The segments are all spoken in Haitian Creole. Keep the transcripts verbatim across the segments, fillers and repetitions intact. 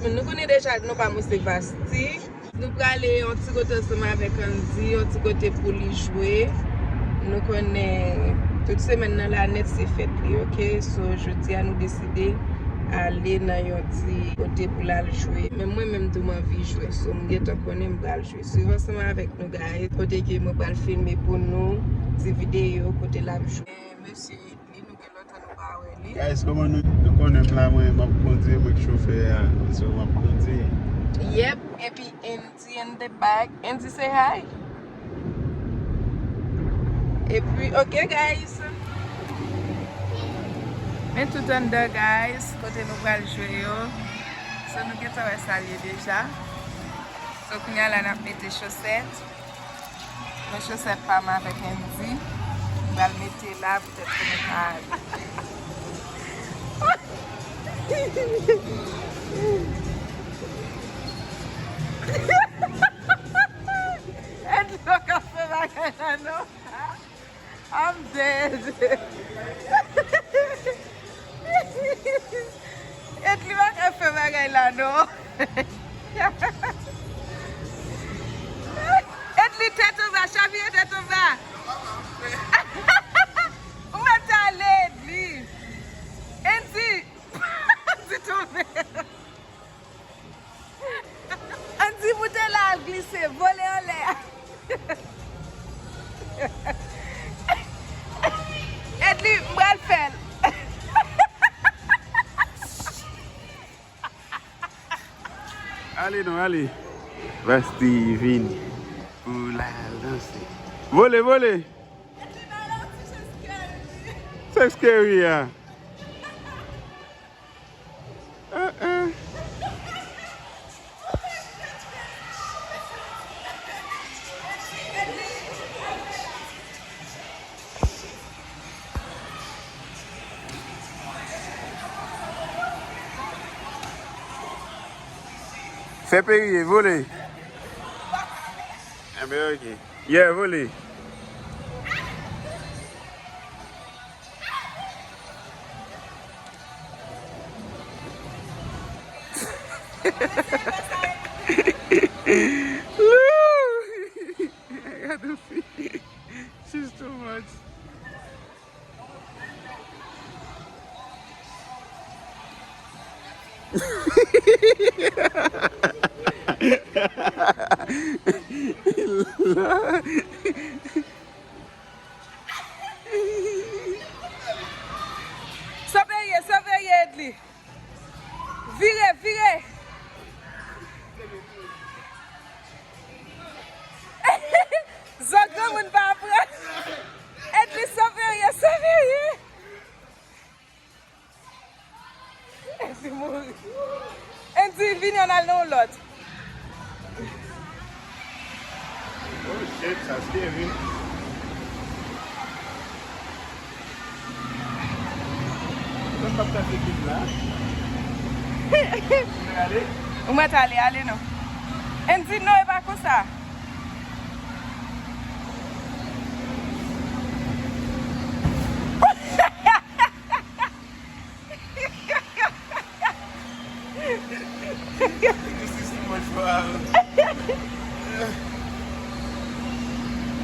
Nou konnen deja non pa m se Vasti. Nou prale yon ti kote ansanm avèk Andy, yon ti kote pou li jwe. Nou konnen tout semèn nan Lanèt se fèt li, oke? So, jodi a nou deside ale nan yon ti kote pou l al jwe. Men mwen menm tou m anvi jwe. So, m gentan konnen m pral jwe. Swiv ansanm avèk nou, guys. Kote ke mwen pral filme pou nou ti videyo kote l ap jwe. Mesye Edly, nou gen lontan nou pa wè li. Guys, kòman nou, nou konnen m la, mwen, m ap kondwi, mwen k chofè a. So, m ap kondwi. Yep, epi Andy in the back. Andy, say hi. Epi, ok, guys. Men tout anndan, guys, kote nou pral jwe yo. So, nou gentan wè sa l ye deja. So, kounye a la, n ap mete chosèt. Men chosèt pa m avèk Andy. M pral mete la poutèt ke nou ka ale. Andy pa ka fè bagay la, non. I'm dead. Edly pa ka fè bagay la, non. Edly, tèt anba, chavire tèt anba. Ou mèt ale, Edly. Andy, Andy tonbe. Andy moute la, al glise, vole anlè. Edly, m pral fè l. Ale non, ale. Vasti vini pou l al danse. Vole, vole. Sex Curry a. Ah, ah. Fè perye, vole. Enben, ok. Yeah, vole. Gade fi. She's too much. Soveye, soveye, Edly. Vire, vire. Zò granmoun pa pran. Edly, soveye, soveye. Andy mouri. Andy, vini, ann al nan yon lòt. Oh shit, sa se vin. Mwen p ap kase kit la. Ou mèt ale, ale non. Andy, non, e pa konsa. This is too much for Alan.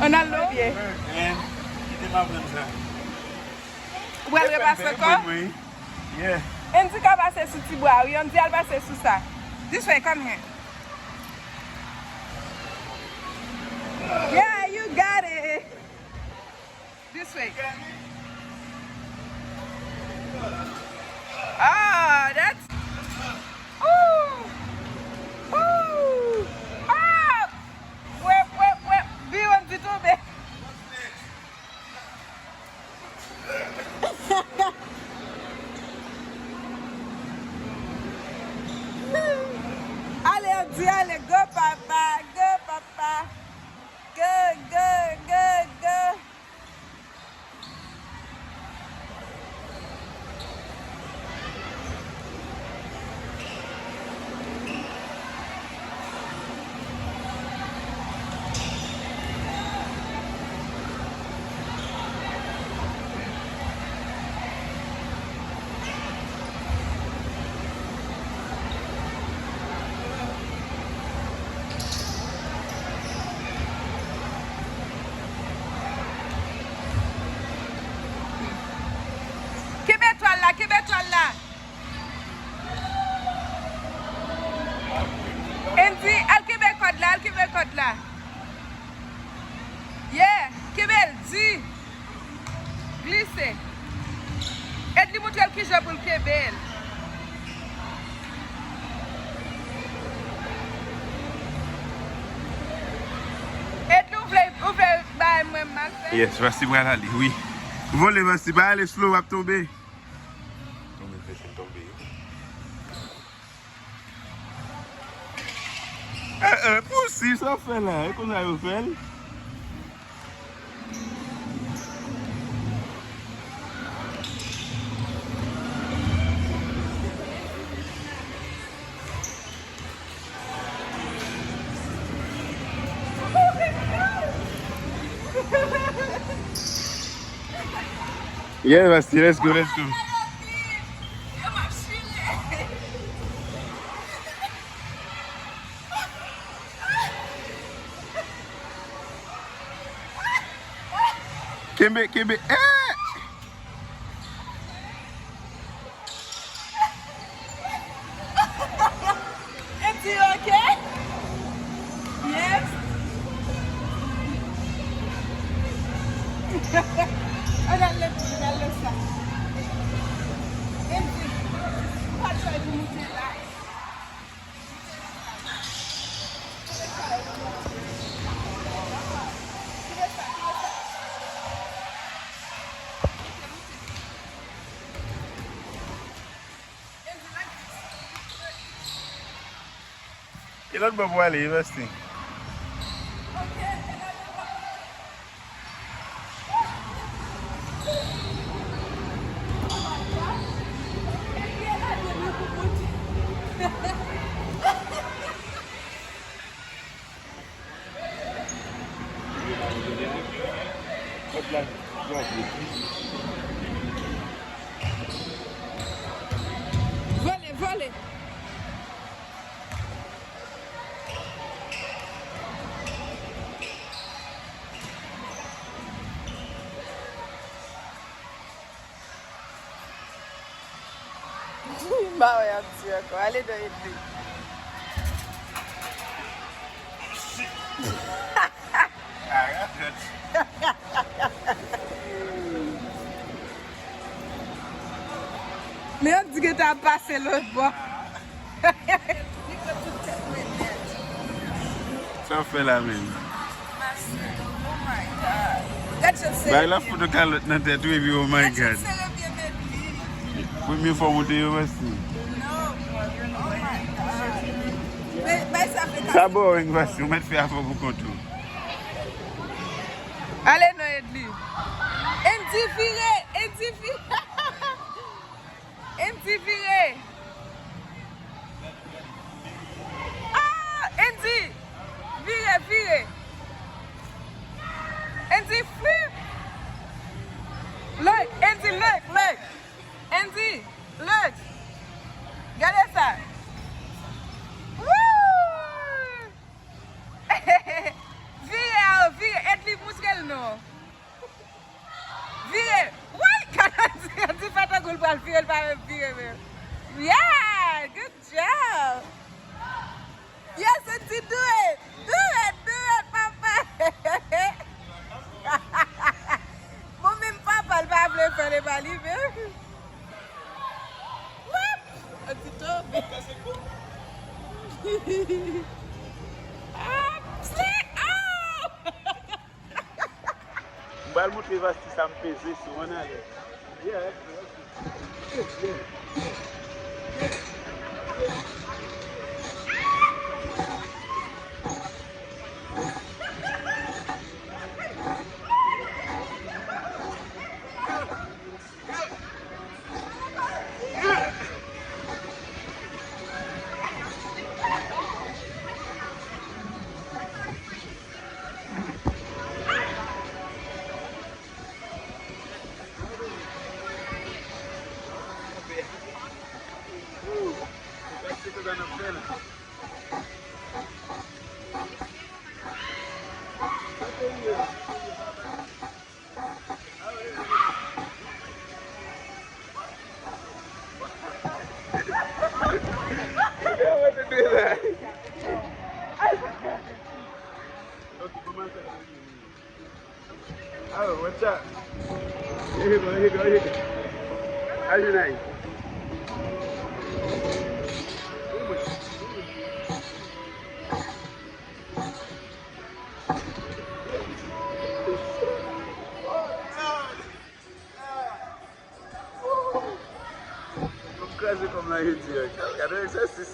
Ann al lòt bò. Man, kite m aprann sa. Ou pral repase ankò? Yeah. Andy ka pase sou ti bwa, wi. Andy al pase sou sa. This way, come here. Yeah, you got it. This way. Ah, that's. Ooh! Ooh! Ah! Wep, wep, wep! Biwon di tonbe. Ale, Andy, ale, go, papa, go, papa. Go, go, go, go. etwal la. Andy, al kenbe kòd la, al kenbe kòd la. Yeah, kenbe l, di. Glise. Edly montre l kijan pou l kenbe l. Edly, ou vle, ou vle bay mwen mal fè? Yes, Vasti pral ale, wi. Vole, Vasti, pa ale slow, w ap tonbe. Tonbe, fè tonbe. Eh, eh, pousi, sa w fè la? E konsa yo fè l? Yeah, Vasti, let's go, let's go. Kenbe, kenbe. Eh! Andy, you okay? Yes. Ann al leve, ann al leve sa. Andy, ou pa try pou moute la. E lòt bò pou ale, Vasti. Vole, vole. M pa wè y ap di ankò. Ale nan Edly. Men yo di gentan ap pase lòt bò. Sa w fè la menm? Bay la foto kalòt nan tèt ou epi oh my God. Premye fwa w monte yo, Vasti. Sa boring, Vasti, ou mèt fè afè w pou kont ou. Ale non, Edly. Andy vire, Andy vire. Andy vire. Ah, Andy. Vire, vire. Andy flip. Look, Andy, look, look. Andy, look. Gade sa. Woo! Vire, oh, vire. Edly, moutre l non. Vire. Woy, gade Andy, Andy fè tankou l pral vire, l pa menm vire menm. Yeah, good job. Yes, Andy, do it. Do it, do it, papa. Bon, menm papa l pa vle fè l, e pa li menm. Woup! Andy tonbe. Ah, slick! Oh! M pral montre Vasti sa m peze sou, ann ale. Yeah. Here you go, here you go, here you go. How you name? Yo kraze kò m nan jodi a. Gade egzèsis.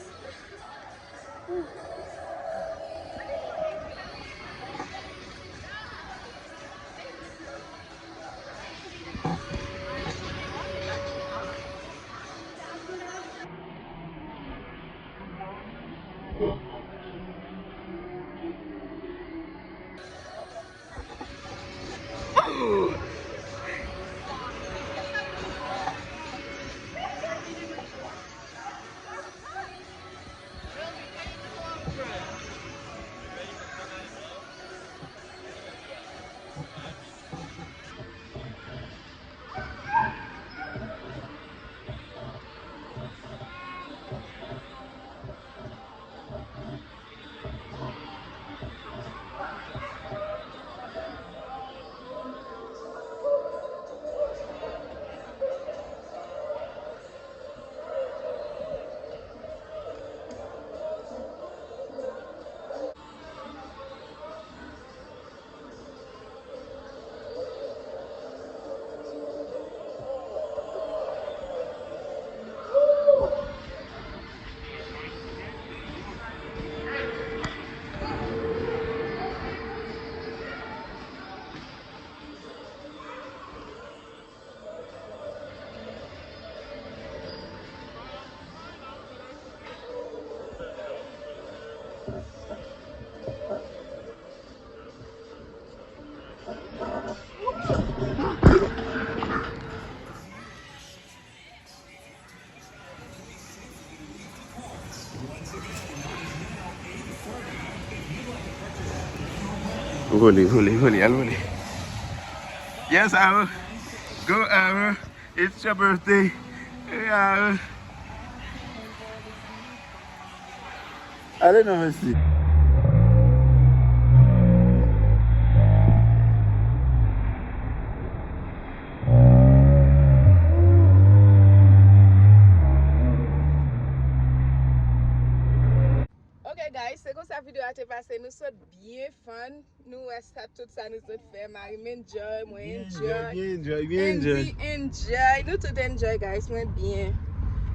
Vole, vole, vole, al vole. Yes, Aaron. Go, Aaron. It's your birthday. Hey, Aaron. Ale non, mèsi. Ok, guys, se konsa videyo a te pase. Nou sot byen fun. Nou wè sa, tout sa nou sot fè. Mari m enjoy, mwen enjoy. Byen enjoy, byen enjoy. Andy enjoy. Nou tout enjoy, guys. Mwen byen.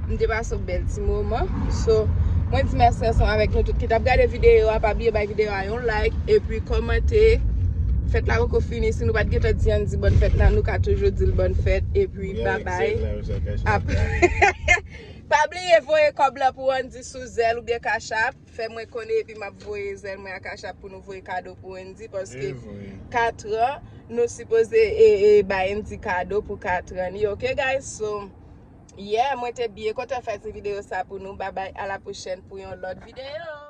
M te pase yon bèl ti moman. So, mwen di mèsi ansanm avèk nou tout ki t ap gade videyo a. Pa bliye bay videyo a yon like. Epi kòmante. Fèt la poko fini. Si nou pa t gentan di Andy bòn fèt la, nou ka toujou di l bòn fèt. Epi babay. Pa bliye voye kòb la pou Andy sou Zelle oubyen Cash App. Fè mwen konnen epi m ap voye Zelle mwen a Cash App pou nou voye kado pou Andy, paske katran, nou sipoze e, e, bay Andy kado pou katran li, ok, guys? So, yeah, mwen te byen kontan fè ti videyo sa pou nou. Babay, a la pwochèn pou yon lòt videyo.